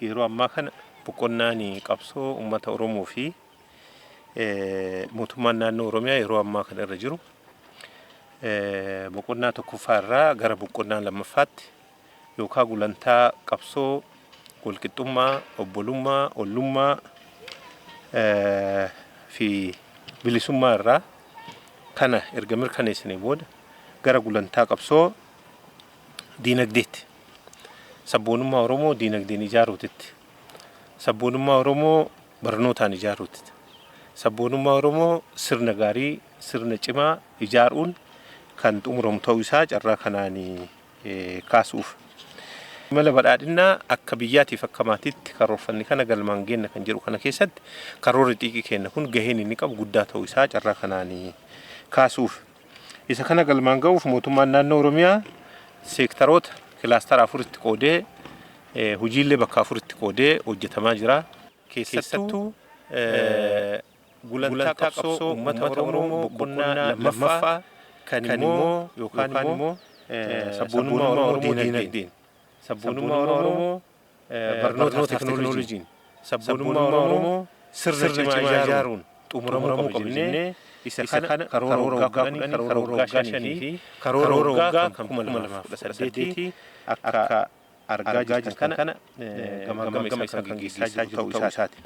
Yeroo ammaa kana boqonnaan qabsoo uummata Oromoo fi mootummaan naannoo Oromiyaa yeroo ammaa kana irra jiru boqonnaa tokkoffaa irraa gara boqonnaa lammaffaatti yookaan gulantaa qabsoo walqixxummaa, obbolummaa, ollummaa fi bilisummaa irraa kana erga mirkaneessinee booda gara gulantaa qabsoo diinagdeetti. Sabboonummaa Oromoo diinagdeen ijaaruutitti. Sabboonummaa Oromoo barnootaan ijaaruutitti. Sabboonummaa Oromoo sirna gaarii, sirna cimaa ijaaruun kan xumuramu ta'uu isaa carraa kanaan kaasuuf. Imala badhaadhinaa akka biyyaatiif akka maatiitti karoorfanne kana galmaan geenna kan jedhu kana keessatti karoorri xiiqii keenya kun gaheen inni qabu guddaa ta'uu isaa carraa kanaan kaasuuf. Isa kana galmaan ga'uuf mootummaan naannoo Oromiyaa seektaroota kilaastara afuritti qoodee, hojiilee bakka afuritti qoodee hojjetamaa jira. Keessattuu gulantaa qabsoo uummata Oromoo boqonnaa lammaffaa kan immoo yookaan immoo sabboonummaa Oromoo diinagdeen, sabboonummaa Oromoo barnoota teekinooloojiin, sabboonummaa Oromoo sirna cimaa ijaaruun xumuramuu qaba jennee isa kana karoora waggaa 10, karoora waggaa 5 fi karoora waggaa kan 2018 akka argaa jirtan kana gama isaa kan gaggeessaa jiru ta'uu isaati.